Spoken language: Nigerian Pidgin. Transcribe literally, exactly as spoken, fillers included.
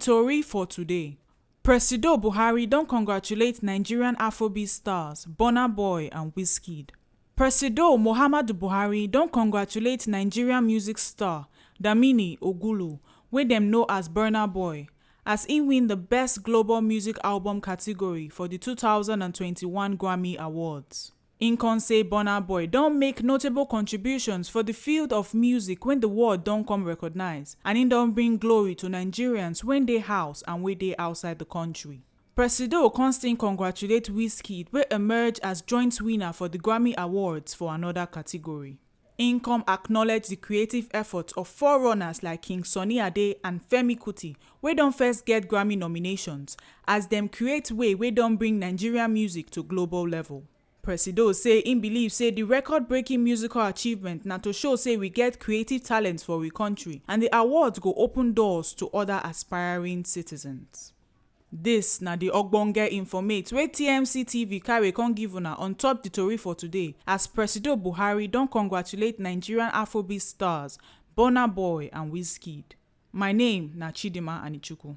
Tori for today. Presido Buhari don congratulate Nigerian Afrobeat stars Burna Boy and Wizkid. Presido Muhammadu Buhari don congratulate Nigerian music star Damini Ogulu, wey dem know as Burna Boy, as im win the Best Global Music Album category for the two thousand and twenty-one Grammy Awards. Im come say Burna Boy don make notable contributions for the field of music wey the world don come recognize, and im don bring glory to Nigerians wey dey house and wey dey outside the country. Presido come still congratulate Wizkid, wey emerge as joint winner for the Grammy Awards for another category. Im come acknowledge the creative effort of forerunners like King Sunny Ade and Femi Kuti, wey don first get Grammy nominations, as dem create way wey don bring Nigerian music to global level. Presido say im believe say the record-breaking musical achievement na to show say we get creative talents for we country, and the awards go open doors to other aspiring citizens. Dis na the ogbonge informate wey T M C T V carry come give una on top the tori for today, as Presido Buhari don congratulate Nigerian Afrobeat stars Burna Boy and Wizkid. My name na Chidinma Anichukwu.